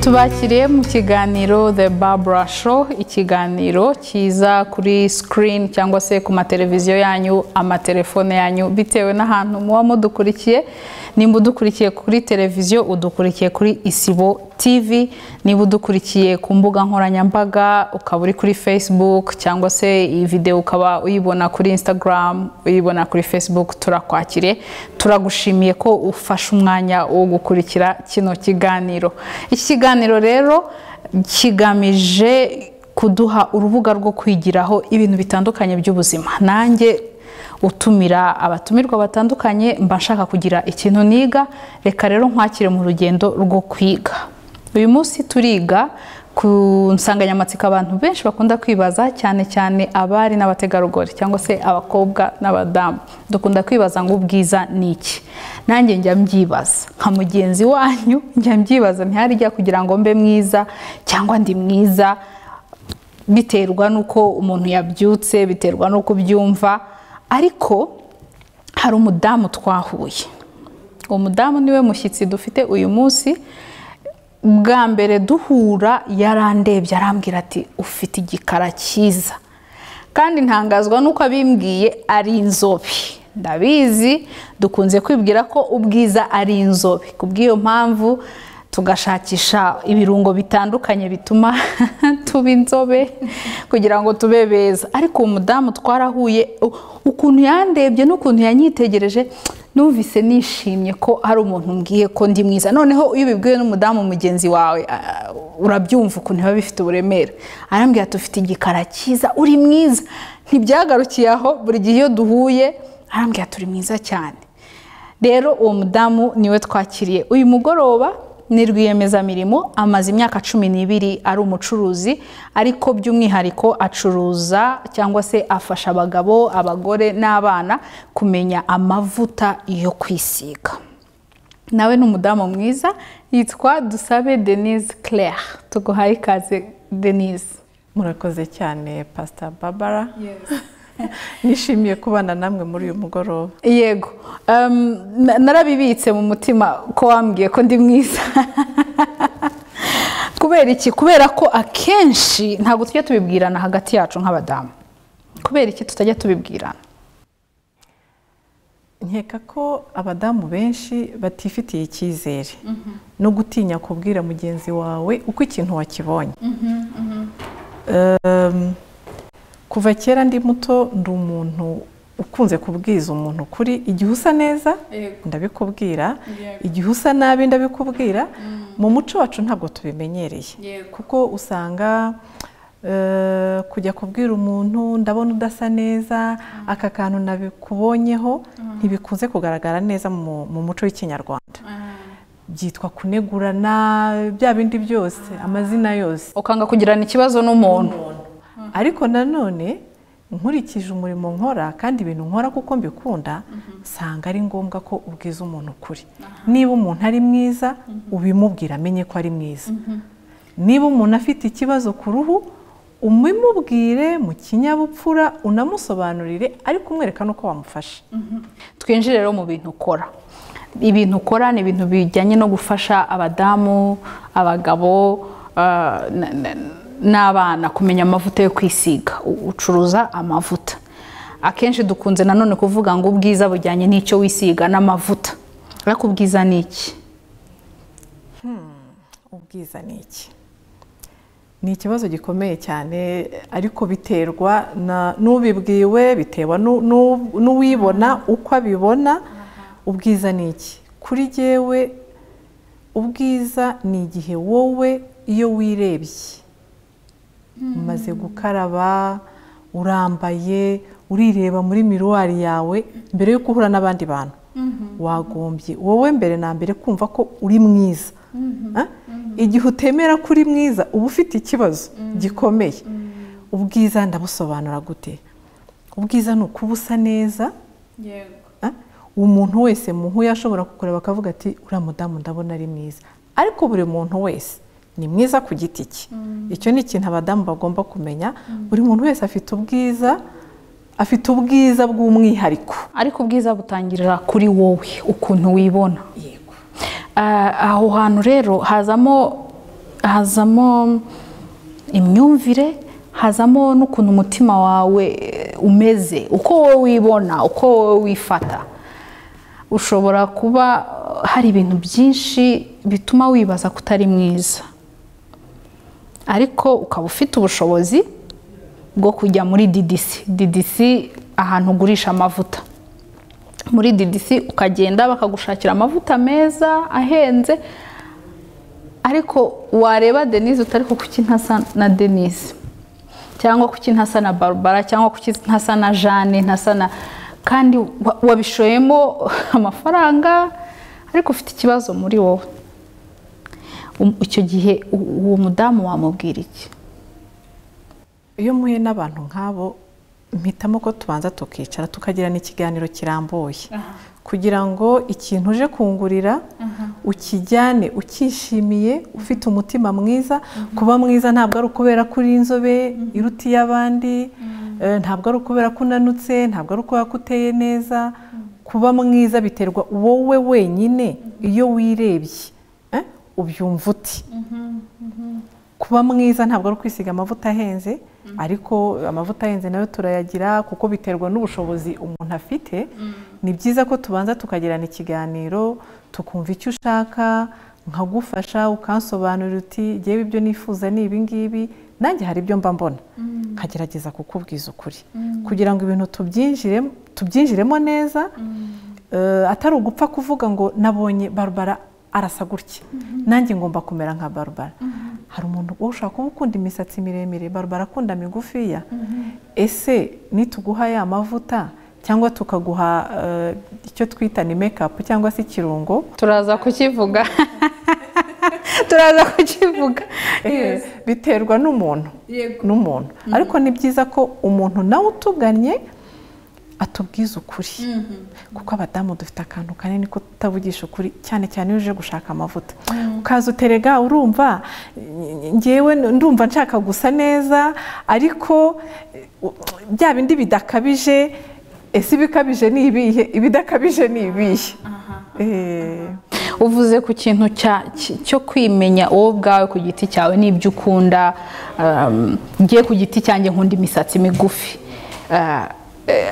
Tubakiriye mu kiganiro The Barbara Show, ikiganiro kiza kuri screen cyangwa se ku mateleviziyo yanyu, amatelefone yanyu, bitewe n'ahantu muba mudukurikiye. Nimba udukurikiye kuri televiziyo, udukurikiye kuri Isibo TV. Niba udukurikiye ku mbuga nkoranyambaga, ukaba uri kuri Facebook cyangwa se iyi video ukaba uyibona kuri Instagram, uyibona kuri Facebook, turakwakiriye, turagushimiye ko ufashe umwanya wo gukurikira kino kiganiro. Iki kiganiro rero kigamije kuduha urubuga rwo kwigiraho ibintu bitandukanye by'ubuzima. Nanjye utumira abatumirwa batandukanye, mba nshaka kugira ikintu niga. Reka rero nkwakire mu rugendo rwo kwiga. Uyu munsi turiga ku nsanganyamatsiko abantu benshi bakunda kwibaza, cyane cyane abari n'abategarugori cyangwa se abakobwa n'abadamu. Dukunda kwibaza ngo ubwiza ni iki? Nanjye njya mbyibaza nka mugenzi wanyu, njya mbyibaza ntiharijya kugira ngo mbe mwiza cyangwa ndi mwiza, biterwa n'uko umuntu yabyutse, biterwa n'uko ubyumva. Ariko hari umudamu twahuye, uwo mudamu niwe mushyitsi dufite uyu munsi. Bwa mbere duhura yarandebye arambwira ati ufite igikara cyiza, kandi ntangazwa nuko abimbwiye ari inzobe. Ndabizi dukunze kwibwira ko ubwiza ari inzobe, kubw'iyo mpamvu tugashakisha ibirungo bitandukanye bituma tuba inzobe kugira ngo tube beza. Ariko uwo mudamu twarahuye, ukuntu yandebye n'ukuntu yanyitegereje, numvise nishimye ko hari umuntu mbwiye ko ndi mwiza. Noneho iyo ubibwiwe n'umudamu mugenzi wawe, urabyumva ukuntu biba bifite uburemere. Arambwira ati ufite igikara cyiza, uri mwiza. Ntibyagarukiye aho, buri gihe iyo duhuye arambwira ati uri mwiza cyane. Rero uwo mudamu niwe twakiriye uyu mugoroba. Ni rwiyemezamirimo, amaze imyaka 12 ari umucuruzi, ariko by'umwihariko acuruza cyangwa se afasha abagabo, abagore n'abana kumenya amavuta yo kwisiga. Nawe ni umudamu mwiza, yitwa Dusabe Denise Claire. Tuguhaye ikaze Denise. Murakoze cyane Pastor Barbara. Nishimiye kubana namwe muri uyu mugoroba. Yego, narabibitse mu mutima ko wambwiye ko ndi mwiza. Kubera iki? Kubera ko akenshi ntabwo tujya tubibwirana hagati yacu nk'abadamu. Kubera iki tutajya tubibwirana? Nkeka ko abadamu benshi batifitiye icyizere no gutinya kubwira mugenzi wawe uko ikintu wakibonye. Kuva kera ndi muto, ndi umuntu ukunze kubwiza umuntu kuri. Igihe usa neza ndabikubwira, igihe usa nabi ndabikubwira. Mu muco wacu ntabwo tubimenyereye, kuko usanga kujya kubwira umuntu ndabona udasa neza, aka kantu nabikubonyeho, ntibikunze kugaragara neza mu muco w'ikinyarwanda. Byitwa kunegurana, bya bindi byose, amazina yose, ukanga kugirana ikibazo n'umuntu. Ariko nanone nkurikije umurimo nkora kandi ibintu nkora kuko mbikunda, nsanga ari ngombwa ko ubwiza umuntu ukuri. Niba umuntu ari mwiza, ubimubwira amenye ko ari mwiza. Niba umuntu afite ikibazo ku ruhu, umubwire mu kinyabupfura, unamusobanurire, ariko umwereka n'uko wamufasha. Twinjire rero mu bintu ukora. Ibintu ukora ni ibintu bijyanye no gufasha abadamu, abagabo n'abana kumenya amavuta yo kwisiga. Ucuruza amavuta. Akenshi dukunze nanone kuvuga ngo ubwiza bujyanye n'icyo wisiga n'amavuta. Ariko ubwiza ni iki? Ubwiza ni iki? Ni ikibazo gikomeye cyane, ariko biterwa n'ubibwiwe, bitewe n'uwibona uko abibona. Ubwiza ni iki? Kuri jyewe ubwiza ni igihe wowe iyo wirebye, umaze gukaraba, urambaye, urireba muri miruwari yawe mbere yo guhura n'abandi bantu, wagombye wowe mbere na mbere kumva ko uri mwiza. Igihe utemera ko uri mwiza, uba ufite ikibazo gikomeye. Ubwiza ndabusobanura gute? Ubwiza ni ukuba usa neza. Umuntu wese muhuye ashobora kukureba akavuga ati uriya mudamu ndabona ari mwiza. Ariko buri muntu wese ni mwiza ku giti cye. Icyo ni ikintu abadamu bagomba kumenya. Buri muntu wese afite ubwiza, afite ubwiza bw'umwihariko. Ariko ubwiza butangirira kuri wowe, ukuntu wibona. Yego. Aho hantu rero hazamo Hazamo imyumvire, hazamo n'ukuntu umutima wawe umeze, uko wowe wibona, uko wowe wifata. Ushobora kuba hari ibintu byinshi bituma wibaza ko utari mwiza, ariko ukaba ufite ubushobozi bwo kujya muri DDC. DDC ahantu ugurisha amavuta. Muri DDC ukagenda bakagushakira amavuta meza ahenze, ariko wareba Denise utari kuki ntasa na Denise, cyangwa kuki ntasa na Barbara, cyangwa kuki ntasa na Jeanne, ntasa na kandi wabishoyemo amafaranga, ariko ufite ikibazo muri wowe. Icyo gihe uwo mudamu wamubwira iki? Iyo muhuye n'abantu nk'abo, mpitamo ko tubanza tukicara tukagirana ikiganiro kirambuye, kugira ngo ikintu uje kungurira ukijyane ukishimiye, ufite umutima mwiza. Kuba mwiza ntabwo ari ukubera ko uri inzobe iruta iy'abandi, ntabwo ari ukubera ko unanutse, ntabwo ari ukubera ko uteye neza. Kuba mwiza biterwa wowe wenyine, iyo wirebye ubyumva uti. Kuba mwiza ntabwo ari ukwisiga amavuta ahenze, ariko amavuta ahenze nayo turayagira kuko biterwa n'ubushobozi umuntu afite. Ni byiza ko tubanza tukagirana ikiganiro, tukumva icyo ushaka, nkagufasha, ukansobanurira uti ngewe ibyo nifuza ni ibi ngibi, nanjye hari ibyo mba mbona, nkagerageza kukubwiza ukuri kugira ngo ibintu tubyinjiremo neza, atari ugupfa kuvuga ngo nabonye Barbara arasa gutya, nanjye ngomba kumera nka Barbara. Hari umuntu ushaka kuba ukunda imisatsi miremire, Barbara akunda migufiya. Ese nituguha ya mavuta cyangwa tukaguha icyo twita ni make-up cyangwa se ikirungo, turaza kukivuga turaza kukivuga. Biterwa n'umuntu n'umuntu. Ariko ni byiza ko umuntu nawe utugannye atubwiza ukuri, kuko abadamu dufite akantu kanini ko tutavugisha ukuri, cyane cyane iyo uje gushaka amavuta ukaza uterega urumva ngewe ndumva nshaka gusa neza, ariko bya bindi bidakabije. Ese ibikabije ni ibihe, ibidakabije ni ibihe? Uvuze ku kintu cyo kwimenya wowe ubwawe ku giti cyawe n'ibyo ukunda. Ngiye ku giti cyanjye nkunda imisatsi migufi,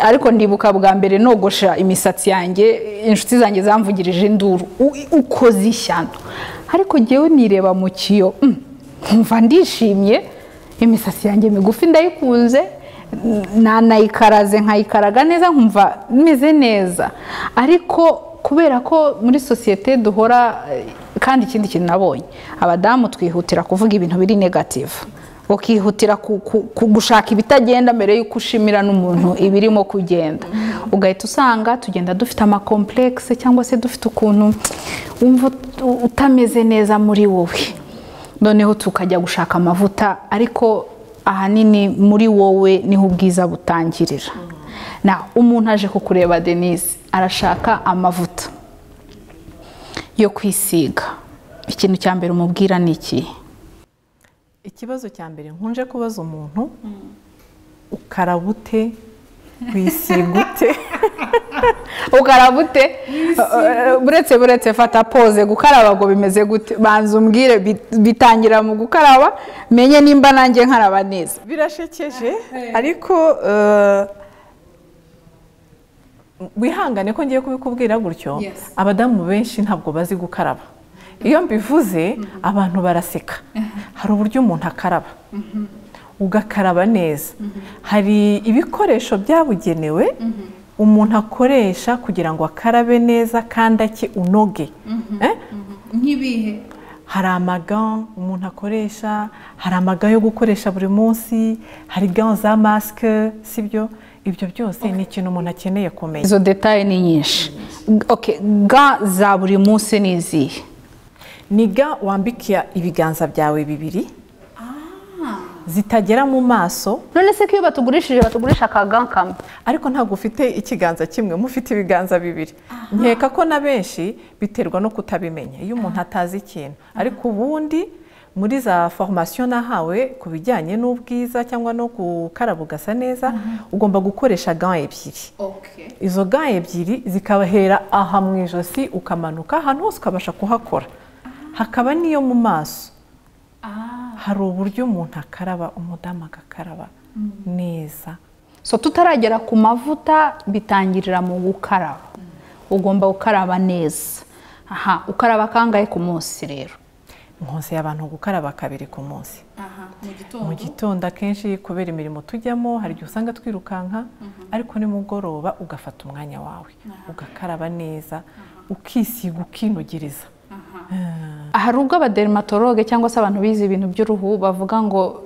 ariko ndibuka bwa mbere nogosha imisatsi yanjye, inshuti zanjye zamvugirije induru, ukoze ishyano. Ariko ngewe nireba mu kiyo nkumva ndishimye, imisatsi yanjye migufi ndayikunze, nanayikaraze nkayikaraga neza, nkumva meze neza. Ariko kubera ko muri sosiyete duhora, kandi ikindi kintu nabonye, abadamu twihutira kuvuga ibintu biri negative, ukihutira gushaka ibitagenda mbere y'uko ushimira n'umuntu ibirimo kugenda, ugahita usanga tugenda dufite amakomplexe, cyangwa se dufite ukuntu wumva utameze neza muri wowe, noneho tukajya gushaka amavuta, ariko ahanini muri wowe niho ubwiza butangirira. Na umuntu aje kukureba Denise arashaka amavuta yo kwisiga, ikintu cya mbere umubwira ni iki? Ikibazo cya mbere nkunje kubaza umuntu, ukaraba ute, wisiga ute? Ukaraba ute? Buretse fata pose, gukaraba ngo bimeze gute? Banza umbwire, bitangira mu gukaraba, menye nimba nanjye nkaraba neza. Birashekeje, ariko wihangane ko ngiye kubikubwira gutyo. Abadamu benshi ntabwo bazi gukaraba. Iyo mbivuze abantu baraseka. Hari uburyo umuntu akaraba, ugakaraba neza. Hari ibikoresho byabugenewe umuntu akoresha kugira ngo akarabe neza kandi ake unoge. Nk'ibihe? Hari amaga umuntu akoresha, hari amaga yo gukoresha buri munsi, hari gants za masque, sibyo? Ibyo byose ni ikintu umuntu akeneye kumenya. Izo detail ni nyinshi. Okay, gants za buri munsi ni izihe? Ni gants wambika ibiganza byawe bibiri, zitagera mu maso. None se ko iyo batugurishije batugurisha akaga kamwe, ariko ntabwo ufite ikiganza kimwe, mufite ibiganza bibiri. Nkeka ko na benshi biterwa no kutabimenya iyo umuntu atazi ikintu. Ariko ubundi muri za formation nahawe ku bijyanye n'ubwiza cyangwa no gukaraba ugasa neza, ugomba gukoresha gants ebyiri. Izo gants ebyiri zikabahera aha mu ijosi ukamanuka ahantu hose ukabasha kuhakora, hakaba n'iyo mu maso. Hari uburyo umuntu akaraba, umudamu agakaraba neza. So tutaragera ku mavuta, bitangirira mu gukaraba. Ugomba gukaraba neza. Aha, ukaraba kangahe ku munsi rero? Nkonse abantu gukaraba kabiri ku munsi. Mu gitondo akenshi kubera imirimo tujyamo hari igihe usanga twirukanka, ariko nimugoroba ugafata umwanya wawe ugakaraba neza, ukisiga, ukinogereza. Hari ubwo abadermatologue cyangwa se abantu bize ibintu by'uruhu bavuga ngo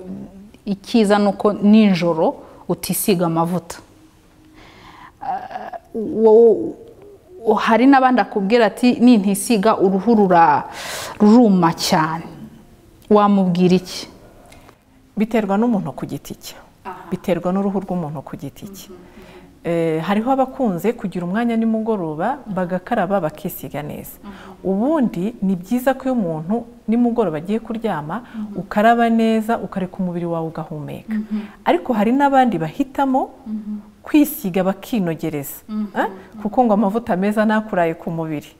ikiza nuko nijoro utisiga amavuta. Hari n'abandi akubwira ati nintisiga uruhu ruruma cyane. Wamubwira iki? Biterwa n'umuntu ku giti cye, biterwa n'uruhu rw'umuntu ku giti cye. Hariho abakunze kugira umwanya nimugoroba bagakaraba bakisiga neza. Ubundi ni byiza ko iyo umuntu nimugoroba agiye kuryama ukaraba neza, ukareka umubiri wawe ugahumeka. Ariko hari n'abandi bahitamo kwisiga bakinogereza, kuko ngo amavuta meza ntakuraye ku mubiri.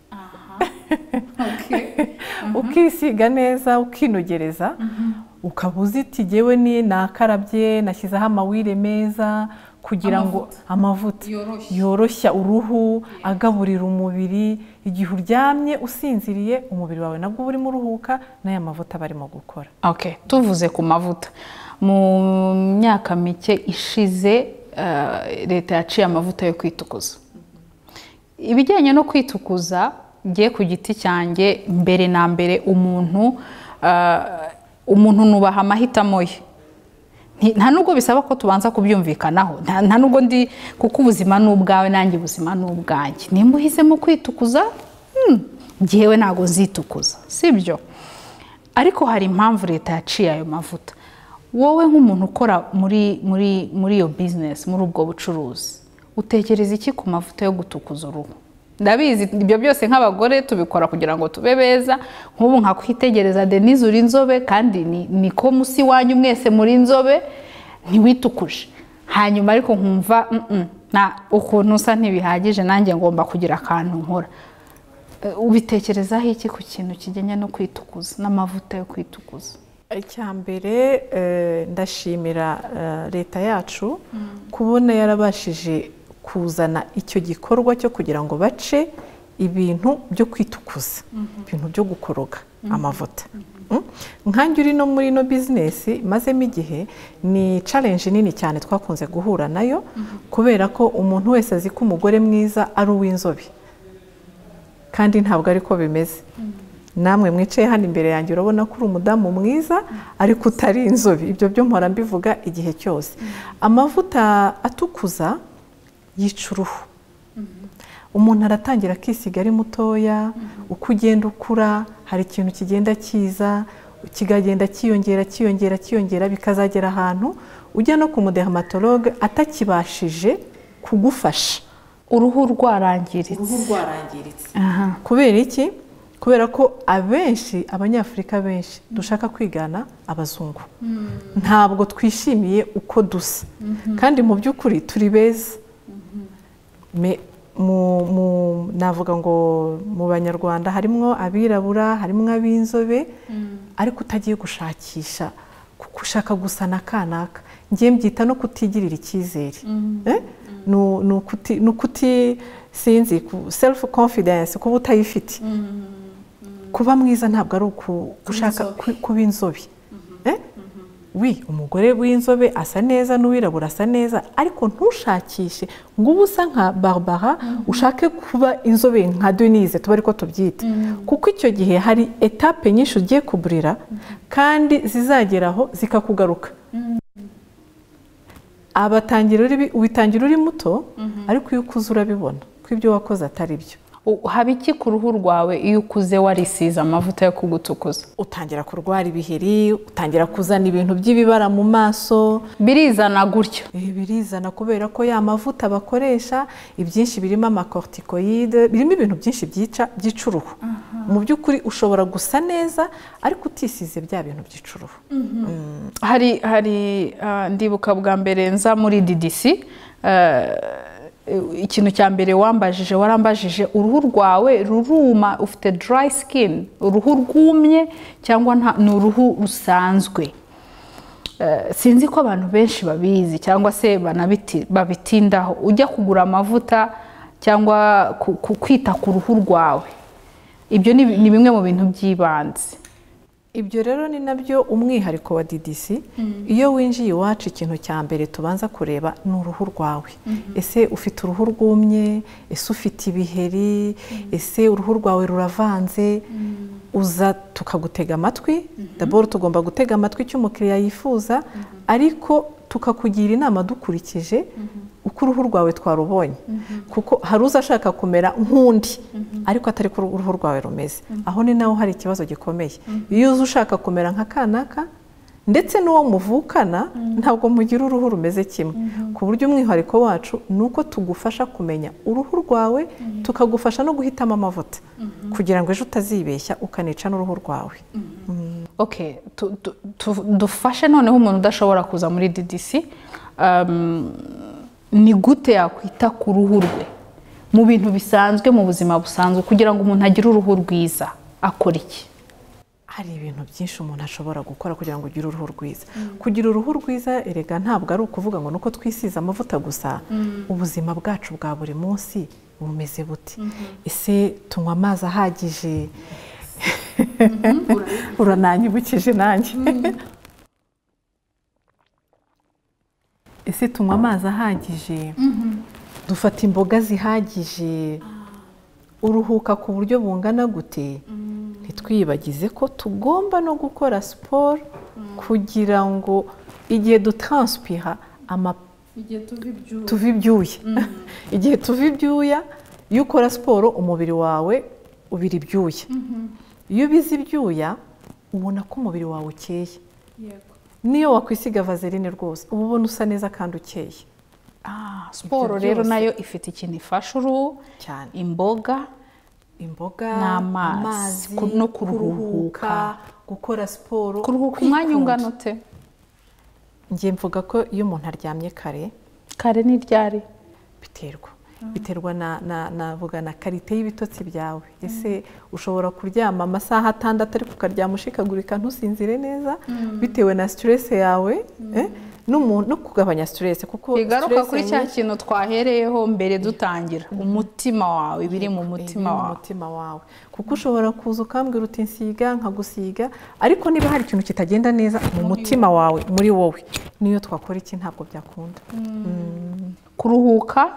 Ukisiga neza ukinogereza, ukaba uzi iti jyewe ni nakarabye, nashyizeho amawire meza kugira ngo amavuta yoroshya uruhu, agaburira umubiri. Igihe uryamye usinziriye umubiri wawe nabwo urimo uruhuka, n'aya mavuta barimo gukora. Okay, tuvuze ku mavuta, mu myaka mike ishize leta yaciye amavuta yo kwitukuza. Ibijyanye no kwitukuza, ngiye ku giti cyanjye, mbere na mbere umuntu nubaha amahitamo ye. Nta nubwo bisaba ko tubanza kubyumvikanaho, nta nubwo ndi, kuko ubuzima ni ubwawe nanjye ubuzima ni ubwanjye. Nimba uhisemo kwitukuza, njyewe ntago nzitukuza, sibyo? Ariko hari impamvu leta yaciye ayo mavuta. Wowe nk'umuntu ukora muri muri muri iyo business, muri ubwo bucuruzi, utekereza iki ku mavuta yo gutukuza uruhu? Ndabizi ibyo byose nk'abagore tubikora kugira ngo tube beza. Nk'ubu nkakwitegereza Denise, uri inzobe, kandi niko musi wanyu mwese muri inzobe, ntiwitukuje. Hanyuma ariko nkumva na ukuntu usa ntibihagije, nanjye ngomba kugira akantu nkora. Ubitekerezaho iki ku kintu kijyanye no kwitukuza n'amavuta yo kwitukuza? Icya mbere, ndashimira leta yacu kubona yarabashije kuzana icyo gikorwa cyo kugira ngo bace ibintu byo kwitukuza, ibintu byo gukoroga amavuta. Nkanjye uri no muri no business mazemo igihe, ni challenge nini cyane twakunze guhura nayo, kubera ko umuntu wese azi ko umugore mwiza ari uw'inzobe, kandi ntabwo ariko bimeze. Namwe mwicaye hano imbere yanjye urabona ko uri umudamu mwiza ariko utari inzobe. Ibyo byo mpora mbivuga igihe cyose. Amavuta atukuza yica uruhu. Umuntu aratangira akisiga ari mutoya, uko ugenda ukura hari ikintu kigenda kiza, kikagenda cyiyongera cyiyongera cyiyongera, bikazagera ahantu ujya no ku mudermatologue atakibashije kugufasha. Uruhu rwarangiritse. Uruhu rwarangiritse. Kubera iki? Kubera ko abenshi, abanyafurika benshi dushaka kwigana abazungu. Ntabwo twishimiye uko dusa, kandi mu by'ukuri turi beza. Navuga ngo mu banyarwanda harimo abirabura, harimo ab'inzobe, ariko utagiye gushakisha kuko ushaka gusa na kanaka. Ngiye mbyita no kutigirira icyizere, ni ukuti sinzi self confidence, kuba utayifite. Kuba mwiza ntabwo ari ugushaka kuba inzobe. Wi umugore w'inzobe asa neza n'uwirabura asa neza, ariko ntushakishe ngo ube usa nka Barbara, ushake kuba inzobe nka Denise, tuba ariko tubyita. Kuko icyo gihe hari etape nyinshi ugiye kuburira kandi zizageraho zikakugaruka. Abatangira ubitangira uri muto, ariko iyo ukuze urabibona ko ibyo wakoze atari byo. Haba iki ku ruhu rwawe iyo ukuze warisize amavuta yo kugutukuza? Utangira kurwara ibiheri, utangira kuzana ibintu by'ibibara mu maso. Birizana gutyo? Birizana kubera ko ya mavuta bakoresha ibyinshi birimo amacorticoide, birimo ibintu byinshi byica uruhu. Mu by'ukuri ushobora gusa neza ariko utisize bya bintu byica uruhu. Hari ndibuka bwa mbere nza muri DDC, Ikintu cya mbere wambajije, warambajije uruhu rwawe ruruma, ufite dry skin, uruhu rwumye cyangwa ni uruhu rusanzwe. Sinzi ko abantu benshi babizi cyangwa se babitindaho. Ujya kugura amavuta cyangwa kwita ku ruhu rwawe, ibyo ni bimwe mu bintu by'ibanze. Ibyo rero ni nabyo umwihariko wa DDC. Iyo winjiye iwacu, ikintu cya mbere tubanza kureba ni uruhu rwawe. Ese ufite uruhu rwumye? Ese ufite ibiheri? Ese uruhu rwawe ruravanze? Uza tukagutega amatwi. D'abord tugomba gutega amatwi icyo umukiriya yifuza, ariko tukakugira inama dukurikije uko uruhu rwawe twarubonye, kuko hari uza ashaka kumera nk'undi ariko atari ko uruhu rwawe rumeze. Aho ni naho hari ikibazo gikomeye. Iyo uza ushaka kumera nka kanaka, ndetse n'uwo muvukana, ntabwo mugira uruhu rumeze kimwe. Ku buryo umwihariko wacu ni uko tugufasha kumenya uruhu rwawe, tukagufasha no guhitamo amavuta kugira ngo ejo utazibeshya ukanica n'uruhu rwawe. Okay, dufashe noneho umuntu udashobora kuza muri DDC, ni gute yakwita ku ruhu rwe mu bintu bisanzwe, mu buzima busanzwe, kugira ngo umuntu agire uruhu rwiza akora iki? Hari ibintu byinshi umuntu ashobora gukora kugira ngo ugire uruhu rwiza. Kugira uruhu rwiza erega ntabwo ari ukuvuga ngo nuko twisize amavuta gusa. Ubuzima bwacu bwa buri munsi bumeze bute? Ese tunywa amazi ahagije? Urananyibukije nanjye. Ese tunywa amazi ahagije? Dufata imboga zihagije? Uruhuka ku buryo bungana gute? Ntitwiyibagize ko tugomba no gukora siporo kugira ngo igihe dutranspira tuva ibyuya. Igihe tuva ibyuya, iyo ukora siporo umubiri wawe ubira ibyuya. Iyo ubize ibyuya ubona ko umubiri wawe ukeye. Niyo wakwisiga vaseline rwose uba ubona usa neza kandi ukeye. Siporo rero nayo ifite ikintu ifasha uruhu cyane. Imboga n'amazi, no kuruhuka, gukora siporo. Kuruhuka umwanya ungana ute? Njye mvuga ko iyo umuntu aryamye kare. Kare ni ryari? Biterwa navuga na qualité y'ibitotsi byawe. Ese ushobora kuryama amasaha 6 ariko ukaryama ushikagurika ntusinzire neza, bitewe na stress yawe, no kugabanya stress, kuko bigaruka kuri cya kintu twahereyeho mbere dutangira, umutima wawe, biri mu mutima wawe. Umutima wawe, kuko ushobora kuza ukambwira uti nsiga nkagusiga, ariko niba hari ikintu kitagenda neza mu mutima wawe, muri wowe, niyo twakora iki ntabwo byakunda. Kuruhuka,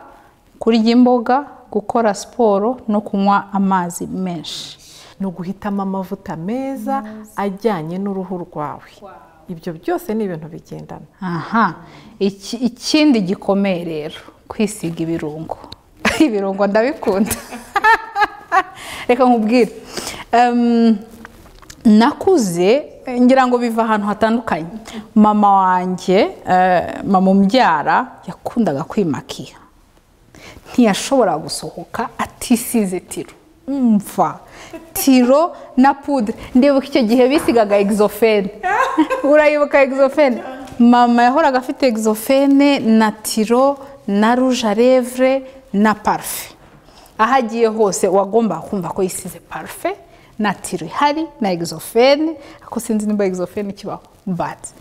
kurya imboga, gukora siporo no kunywa amazi menshi, no guhitamo amavuta meza ajyanye n'uruhu rwawe. Ibyo byose ni ibintu bigendana. Aha, ikindi gikomeye rero, kwisiga ibirungo. Ibirungo ndabikunda. Reka nkubwire, nakuze ngira ngo biva ahantu hatandukanye. Mama wanjye, mama umbyara, yakundaga kwimakiya. Ntiyashobora gusohoka atisize tiro. Umva, tiro na poudre. Ndibuka icyo gihe bisigaga exofene. Urayibuka exofene? Mama yahoraga afite exofene na tiro na rouge à lèvres na parfum. Aho agiye hose wagomba kumva ko yisize parfum na tiro ihari na exofene, ako sinzi nimba exofene ikibaho, but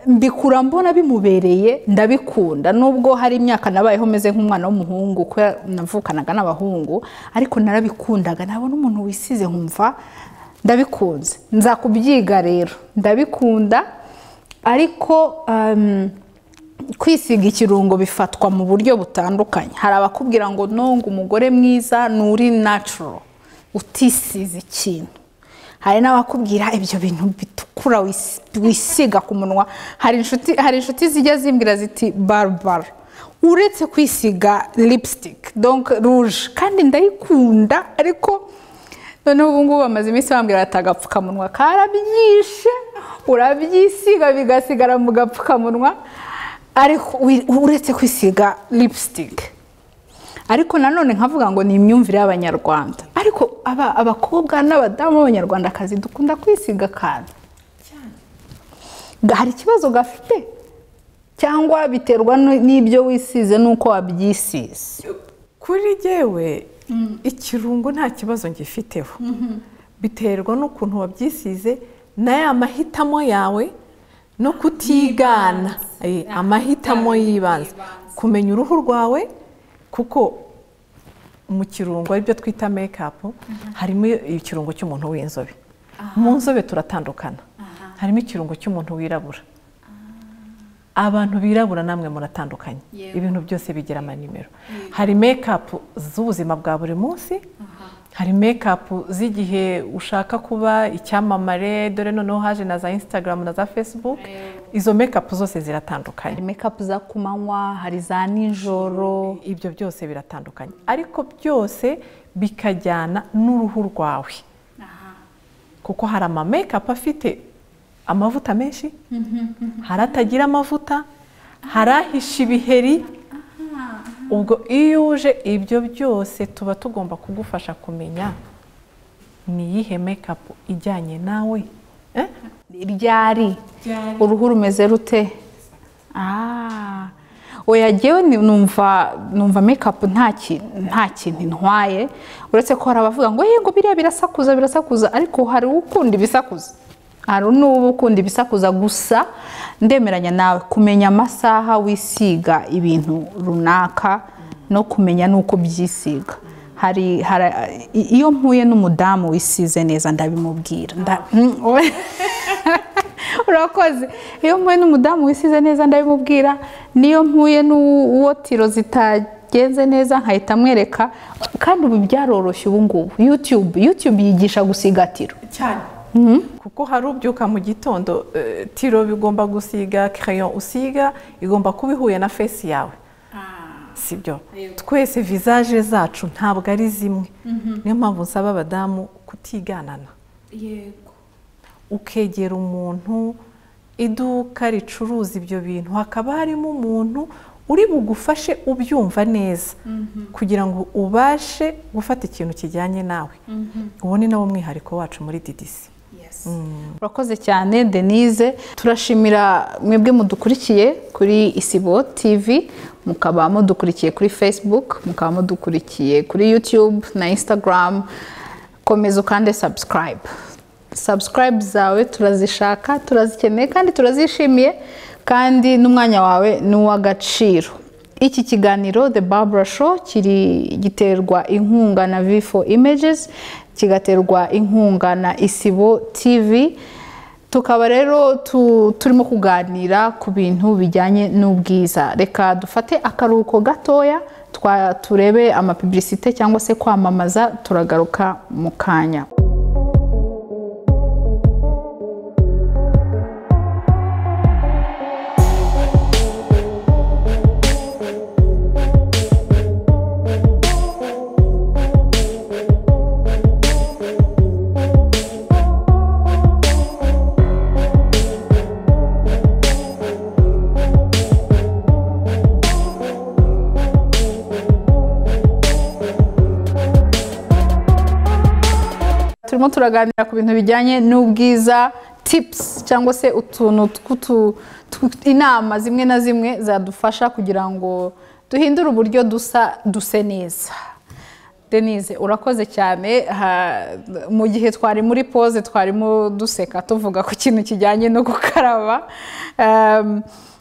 mbikura mbona bimubereye, ndabikunda. Nubwo hari imyaka nabayeho meze nk'umwana w'umuhungu, kuko navukanaga n'abahungu, ariko narabikundaga. Nabona umuntu wisize nkumva ndabikunze. Nza kubyiga rero ndabikunda, ariko kwisiga ikirungo bifatwa mu buryo butandukanye. Hari abakubwira ngo nonga umugore mwiza nuri natural, utisize ikintu. Hari n'abakubwira ibyo bintu bitukura wisiga ku munwa. Hari inshuti zijya zimbwira ziti Barbara, uretse kwisiga lipstick donc rouge, kandi ndayikunda, ariko noneho ubu ngubu bamaze iminsi bambwira ati agapfukamunwa karabyishe, urabyisiga bigasigara mu gapfukamunwa, ariko uretse kwisiga lipstick. Ariko nanone nkavuga ngo ni imyumvire y'Abanyarwanda, ariko abakobwa n'abadamu b'Abanyarwandakazi dukunda kwisiga akantu. Hari ikibazo gafite Cyangwa biterwa n'ibyo wisize n'uko wabyisize? Kuri jyewe ikirungo nta kibazo ngifiteho. Biterwa n'ukuntu wabyisize na ya mahitamo yawe no kutigana. Amahitamo y'ibanze, kumenya uruhu rwawe, kuko mu kirungo aribyo twita make-up harimo ikirungo cy'umuntu w'inzobe. Mu nzobe turatandukana, harimo ikirungo cy'umuntu wirabura. Abantu birabura namwe muratandukanye, ibintu byose bigira amanimero. Hari make-up z'ubuzima bwa buri munsi, hari make-up z'igihe ushaka kuba icyamamare, dore noneho haje na za Instagram na za Facebook. Izo make-up zose ziratandukanye. Hari make-up za kumanywa, hari za nijoro, ibyo byose biratandukanye, ariko byose bikajyana n'uruhu rwawe. Kuko hari ama make-up afite amavuta menshi, hari atagira amavuta, hari ahisha ibiheri. Ubwo iyo uje ibyo byose tuba tugomba kugufasha kumenya ni iyihe make-up ijyanye nawe. Ryari uruhu rumeze rute? Oya, jyewe numva make-up nta kintu intwaye, uretse ko hari abavuga ngo yego biriya birasakuza birasakuza, ariko hari ukunda ibisakuza, hari n'ubu ukunda ibisakuza. Gusa ndemeranya nawe kumenya amasaha wisiga ibintu runaka no kumenya n'uko byisiga. Hari iyo mpuye n'umudamu wisize neza ndabimubwira. Urakoze. Iyo mpuye n'umudamu wisize neza ndabimubwira, niyo mpuye n'uwo tiro zitagenze neza nkahita mwereka. Kandi ubu byaroroshye ubu ngubu, YouTube yigisha gusiga tiro cyane. Kuko hari ubyuka mu gitondo, tiro bigomba gusiga, crayon usiga igomba kuba ihuye na face yawe, sibyo? Twese visage zacu ntabwo ari zimwe. Niyo mpamvu nsaba abadamu kutiganana. Yego. Ukegera umuntu, iduka ricuruza ibyo bintu, hakaba harimo umuntu uri bugufashe ubyumva neza, kugira ngo ubashe gufata ikintu kijyanye nawe. Uwo ni nawo mwihariko wacu muri DDC. Urakoze cyane Denise. Turashimira mwebwe mudukurikiye kuri Isibo TV, mukaba mudukurikiye kuri Facebook, mukaba mudukurikiye kuri YouTube na Instagram. Komeza ukande subscribe. Subscribe zawe turazishaka, turazikeneye kandi turazishimiye, kandi n'umwanya wawe ni uw'agaciro. Iki kiganiro The Barbara Show kiri giterwa inkunga na V4 Images, kigaterwa inkunga na Isibo TV. Tukaba rero turimo kuganira ku bintu bijyanye n'ubwiza. Reka dufate akaruhuko gatoya, turebe amapublicité cyangwa se kwamamaza, turagaruka mu kanya. Turimo turaganira ku bintu bijyanye n'ubwiza, tips cyangwa se utuntu inama zimwe na zimwe zadufasha kugira ngo duhindure uburyo dusa, duse neza. Denise, urakoze cyane. Mu gihe twari muri pause twarimo duseka tuvuga ku kintu kijyanye no gukaraba,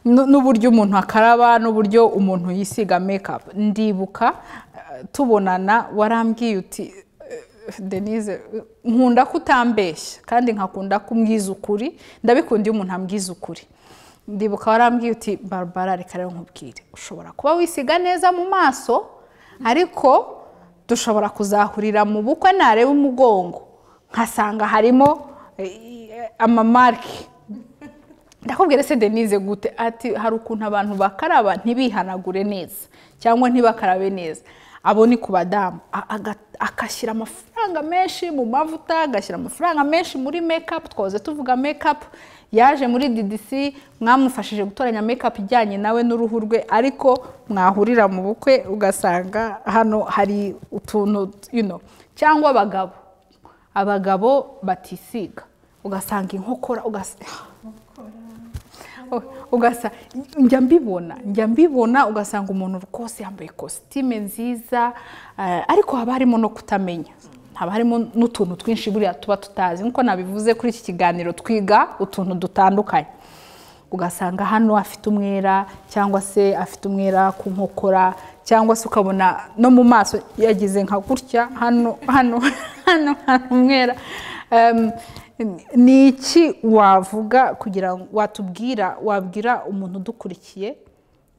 n'uburyo umuntu akaraba, n'uburyo umuntu yisiga makeup. Ndibuka tubonana warambwiye uti Denise, nkunda kutambeshya kandi nkakunda kumbwiza ukuri, ndabikunda iyo umuntu ambwiza ukuri. Ndibuka warambwiye uti Barbara, reka rero nkubwire, ushobora kuba wisiga neza mu maso, ariko dushobora kuzahurira mu bukwe nareba umugongo nkasanga harimo amamarke. Ndakubwira se Denise gute? Ati hari ukuntu abantu bakaraba ntibihanagure neza cyangwa ntibakarabe neza. Abo ni ku badamu, akashyira amafaranga menshi mu mavuta, agashyira amafaranga menshi muri makeup. Twahoze tuvuga makeup, yaje muri DDC mwamufashije gutoranya makeup ijyanye nawe n'uruhu rwe, ariko mwahurira mu bukwe ugasanga hano hari utuntu cyangwa abagabo batisiga, ugasanga inkokora, Ugasa njya mbibona ugasanga umuntu rwose yambaye kositime nziza, ariko haba harimo no kutamenya, haba harimo n'utuntu twinshi buriya tuba tutazi. Nkuko nabivuze kuri iki kiganiro twiga utuntu dutandukanye. Ugasanga hano afite umwera, cyangwa se afite umwera ku nkokora, cyangwa se ukabona no mu maso yagize nka gutya, hano hano hano umwera. Ni iki wavuga kugira ngo watubwira, wabwira umuntu udukurikiye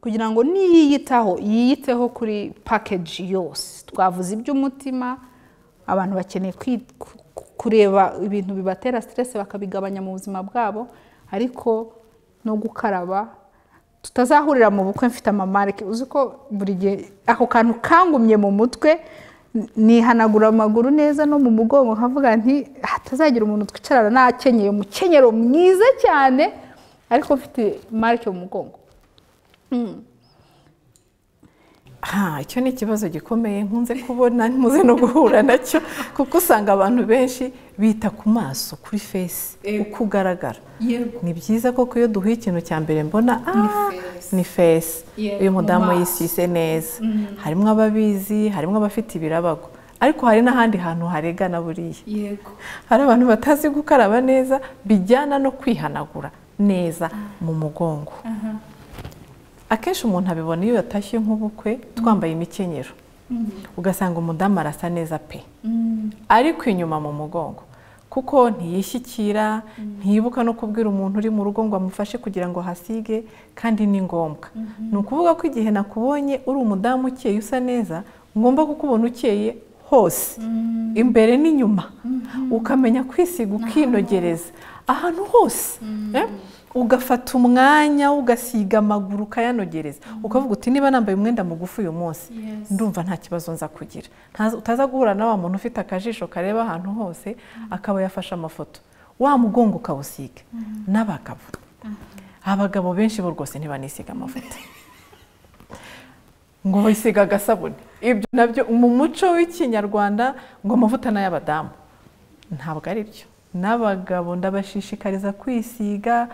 kugira ngo niyiyitaho yiyiteho kuri package yose? Twavuze iby'umutima, abantu bakeneye kureba ibintu bibatera stress bakabigabanya mu buzima bwabo, ariko no gukaraba tutazahurira mu bukwe mfite amamarike. Uzi ko buri gihe ako kantu kangumye mu mutwe, nihanagura amaguru neza no mu mugongo nkavuga nti hatazagira umuntu twicarana nakenyeye umukenyero mwiza cyane ariko mfite marike mu mugongo. Icyo ni ikibazo gikomeye nkunze kubona, nkunze no guhura nacyo, kuko usanga abantu benshi bita ku maso, kuri face, uko ugaragara. Ni byiza koko iyo duhuye ikintu cya mbere mbona ni face, uyu mudamu yisise neza. Harimo ababizi, harimo abafite ibirabago, ariko hari n'ahandi hantu haregana buriya. Hari abantu batazi gukaraba neza, bijyana no kwihanagura neza mu mugongo. Akenshi umuntu abibona iyo yatashye nk'ubukwe twambaye imikenyero, ugasanga umudamu arasa neza pe, ariko inyuma mu mugongo kuko ntiyishyikira, ntiyibuka no kubwira umuntu uri mu rugo ngo amufashe kugira ngo hasige, kandi ni ngombwa. Ni ukuvuga ko igihe nakubonye uri umudamu ukeye usa neza, ngomba kukubona ukeye hose, imbere n'inyuma, ukamenya kwisiga ukinogereza ahantu hose. Ugafata umwanya ugasiga amaguru ukayanogereza, ukavuga uti niba nambaye umwenda mugufi uyu munsi ndumva nta kibazo nza kugira. Utaza guhura na wa muntu ufite akajisho kareba ahantu hose akaba yafashe amafoto, wa mugongo ukawusiga. N'abagabo, abagabo benshi bo rwose ntibanisiga amavuta, ngo bisiga agasabune. Ibyo nabyo mu muco w'ikinyarwanda ngo amavuta n'ay'abadamu, ntabwo ari byo. N'abagabo ndabashishikariza kwisiga,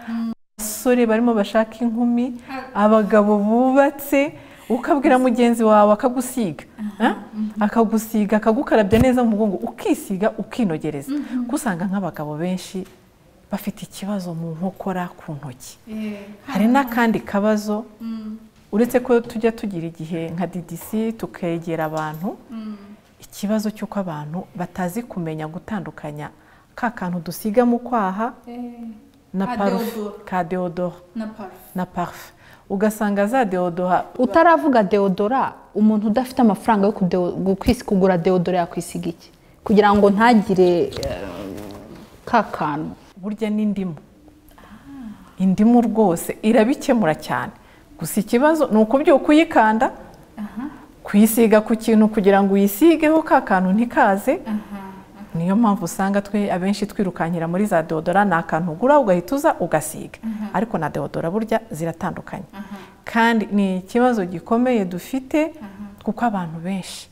abasore barimo bashaka inkumi, abagabo bubatse, ukabwira mugenzi wawe akagusiga, akagusiga akagukarabya neza mu mugongo, ukisiga ukinogereza. Kuko usanga nk'abagabo benshi bafite ikibazo mu nkokora, ku ntoki. Hari n'akandi kabazo, uretse ko tujya tugira igihe nka DDC tukegera abantu, ikibazo cy'uko abantu batazi kumenya gutandukanya ka kantu dusiga mu kwaha na parufe, ka deodora na parufe. Ugasanga za deodora, utaravuga deodora, umuntu udafite amafaranga yo kugura deodora yakwisiga iki kugira ngo ntagire ka kantu? Burya n'indimu, indimu rwose irabikemura cyane. Gusa ikibazo ni ukubyuka uyikanda, kuyisiga ku kintu kugira ngo uyisigeho ka kantu ntikaze. Niyo mpamvu usanga twe abenshi twirukankira muri za deodora, ni akantu ugura ugahita uza ugasiga. Ariko na deodora burya ziratandukanye, kandi ni ikibazo gikomeye dufite, kuko abantu benshi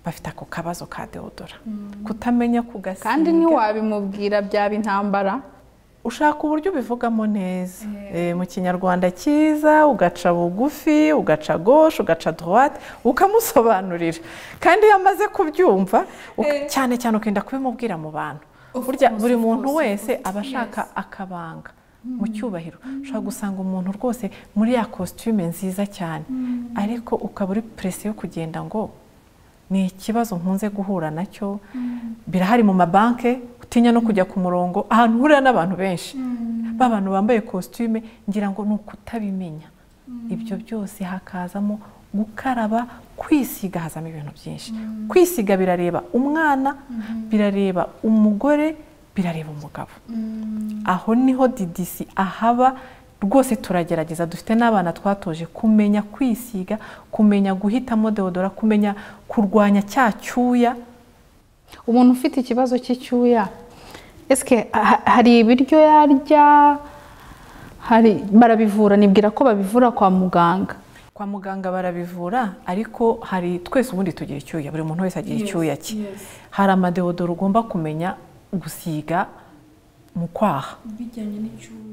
bafite ako kabazo ka deodora, kutamenya kugasiga. Kandi ntiwabimubwira byaba intambara. Ushaka uburyo ubivugamo neza mu kinyarwanda cyiza, ugaca bugufi, ugaca gauche, ugaca droite, ukamusobanurira. Kandi iyo amaze kubyumva, cyane cyane ukenda kubimubwira mu bantu. Burya buri muntu wese aba ashaka akabanga mu cyubahiro. Ushobora gusanga umuntu rwose muri ya costume nziza cyane, ariko ukaba uri pressé yo kugenda ngo ni ikibazo nkunze guhura nacyo. Birahari mu mabanke, utinya no kujya ku murongo ahantu uhurira n'abantu benshi, b'abantu bambaye costume, ngira ngo ni ukutabimenya. Ibyo byose hakazamo gukaraba, kwisiga, hazamo ibintu byinshi. Kwisiga birareba umwana, birareba umugore, birareba umugabo. Aho niho DDC ahaba rwose turagerageza. Dufite n'abana twatoje kumenya kwisiga, kumenya guhitamo deodora, kumenya kurwanya cya cyuya. Umuntu ufite ikibazo cy'icyuya, eske hari ibiryo yarya? Hari barabivura, nibwira ko babivura kwa muganga. Kwa muganga barabivura, ariko hari twese ubundi tugira icyuya, buri muntu wese agira icyuya cye. Hari amadeodora ugomba kumenya gusiga Mu kwaha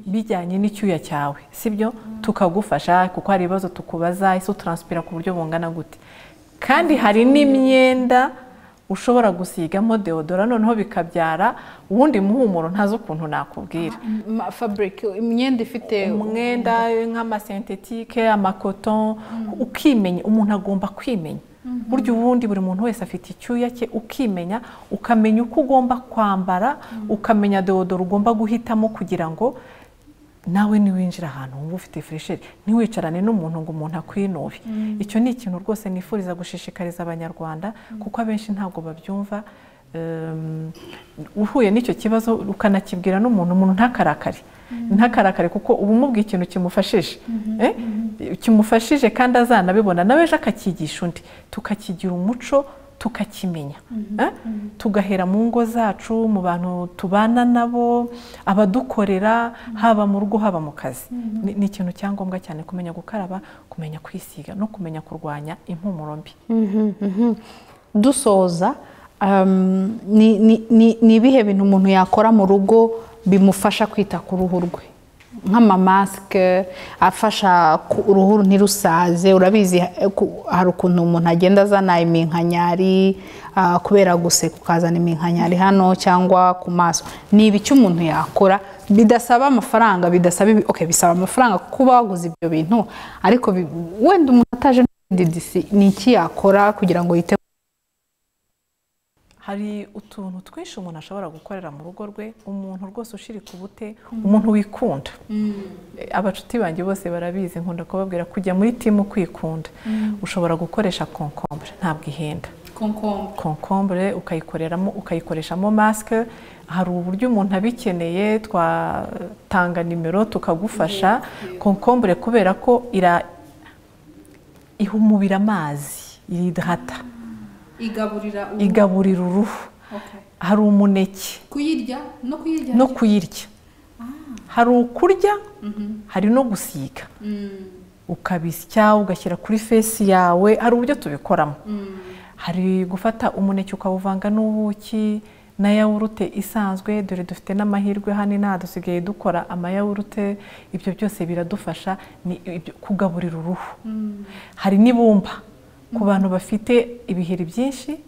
bijyanye n'icyuya cyawe, sibyo? Tukagufasha kuko hari ibibazo tukubaza: ese utranspira ku buryo bungana gute? Kandi hari n'imyenda ushobora gusigamo deodorant, noneho bikabyara uwundi muhumuro ntazi ukuntu nakubwira. Fabric, imyenda ifite Umwenda nk'amasynthétique, amacoton. Ukimenya, umuntu agomba kwimenya. Burya ubundi buri muntu wese afite icyuya cye. Ukimenya, ukamenya uko ugomba kwambara, ukamenya deodorant ugomba guhitamo kugira ngo nawe niwinjira ahantu wumva ufite fraîcheur, ntiwicarane n'umuntu ngo umuntu akwinube. Icyo ni ikintu rwose nifuriza gushishikariza Abanyarwanda, kuko abenshi ntabwo babyumva. Uhuye n'icyo kibazo ukanakibwira n'umuntu, umuntu ntakarakare, ntakarakare, kuko uba umubwiye ikintu kimufashije, kimufashije, kandi azanabibona nawe ejo akakigisha undi, tukakigira umuco, tukakimenya, tugahera mu ngo zacu, mu bantu tubana nabo, abadukorera, haba mu rugo, haba mu kazi. Ni ikintu cya ngombwa cyane kumenya gukaraba, kumenya kwisiga no kumenya kurwanya impumuro mbi. Dusoza, ni ibihe bintu umuntu yakora mu rugo bimufasha kwita ku ruhu rwe, nk'amamasque afasha uruhu ntirusaze? Urabizi, hari ukuntu umuntu agenda azana iminkanyari, kubera guseka ukazana iminkanyari hano cyangwa ku maso. Ni ibiki umuntu yakora bidasaba amafaranga, bidasaba okay, bisaba amafaranga kuko uba waguze ibyo bintu, ariko wenda umuntu ataje muri DDC, ni iki yakora kugira ngo yite? Hari utuntu twinshi umuntu ashobora gukorera mu rugo rwe. Umuntu rwose ushirika ubute, umuntu wikunda. Abacuti banjye bose barabizi, nkunda kubabwira kujya muri team kwikunda. Ushobora gukoresha concombre, ntabwo ihenda. Concombre ukayikoreramo, ukayikoreshamo masque. Hari uburyo umuntu abikeneye twatanga nimero tukagufasha. Concombre, kubera ko ira iha umubiri amazi, irihydrata. Igaburira. Igaburira uruhu. Hari umuneke. Kuyirya no kuyirya? No kuyirya. Hari ukurya, hari no gusiga, ukabisya ugashyira kuri face yawe. Hari uburyo tubikoramo. Hari gufata umuneke ukawuvanga n'ubuki na yawurute isanzwe. Dore dufite n'amahirwe hano inaha, dusigaye dukora amayawurute. Ibyo byose biradufasha, ni kugaburira uruhu. Hari n'ibumba ku bantu bafite ibiheri byinshi,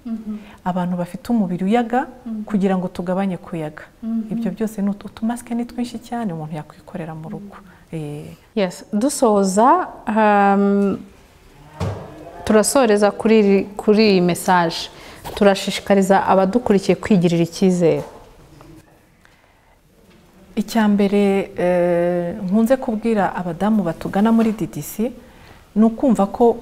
abantu bafite umubiri uyaga, kugira ngo tugabanye kuyaga. Ibyo byose ni utumasque, ni twinshi cyane umuntu yakwikorera mu rugo. Yes, dusoza, turasoreza kuri iyi message. Turashishikariza abadukurikiye kwigirira icyizere. Icya mbere nkunze kubwira abadamu batugana muri DDC ni ukumva ko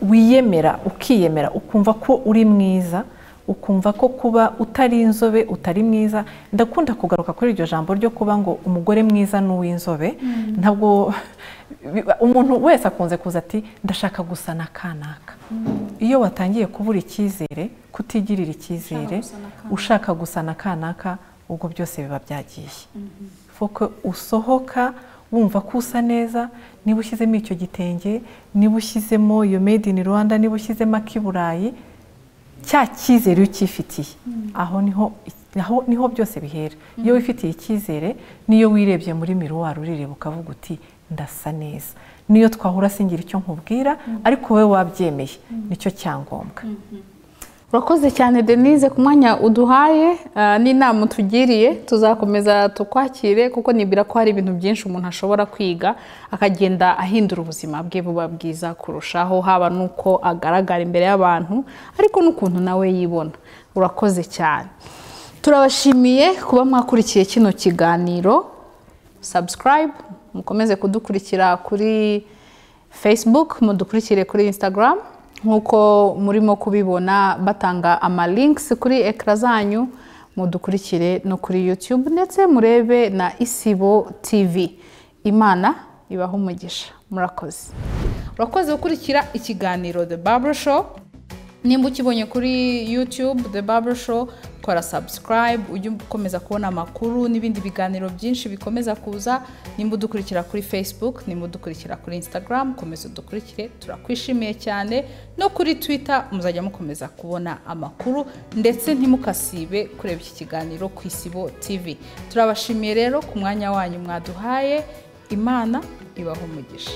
wiyemera, ukiyemera, ukumva ko uri mwiza, ukumva ko kuba utari inzobe utari mwiza. Ndakunda kugaruka kuri iryo jambo ryo kuba ngo umugore mwiza ni uw'inzobe. Ntabwo umuntu wese akunze kuza ati: "Ndashaka gusa na kanaka." Iyo watangiye kubura icyizere, kutigirira icyizere, ushaka gusa na kanaka, ubwo byose biba byagiye. Faut que usohoka wumva ko usa neza. Niba ushyizemo icyo gitenge, niba ushyizemo iyo made in Rwanda, niba ushyizemo ak'i Burayi, cya cyizere iyo ucyifitiye, aho niho byose bihera. Iyo wifitiye icyizere, niyo wirebye muri miroir, urireba ukavuga uti: "Ndasa neza, niyo twahura singira icyo nkubwira," ariko wowe wabyemeye, nicyo cyangombwa. Urakoze cyane Denise ku mwanya uduhaye n'inama utugiriye. Tuzakomeza tukwakire, kuko nibwira ko hari ibintu byinshi umuntu ashobora kwiga akagenda ahindura ubuzima bwe buba bwiza kurushaho, haba n'uko agaragara imbere y'abantu, ariko n'ukuntu nawe yibona. Urakoze cyane. Turabashimiye kuba mwakurikiye kino kiganiro. Subscribe, mukomeze kudukurikira kuri Facebook, mudukurikire kuri Instagram nk'uko murimo kubibona batanga amalinks kuri écran zanyu. Mudukurikire no kuri YouTube, ndetse murebe na Isibo TV. Imana ibahe umugisha, murakoze. Urakoze gukurikira ikiganiro The Barbara Show. Nimba ukibonye kuri YouTube The Barbara Show. Kora subscribe ujye ukomeza kubona amakuru n'ibindi biganiro byinshi bikomeza kuza. Nimba udukurikira kuri Facebook, nimba udukurikira kuri Instagram, komeza udukurikire, turakwishimiye cyane. No kuri Twitter muzajya mukomeza kubona amakuru, ndetse ntimukasibe kureba iki kiganiro ku Isibo TV. Turabashimiye rero ku mwanya wanyu mwaduhaye. Imana ibahe umugisha.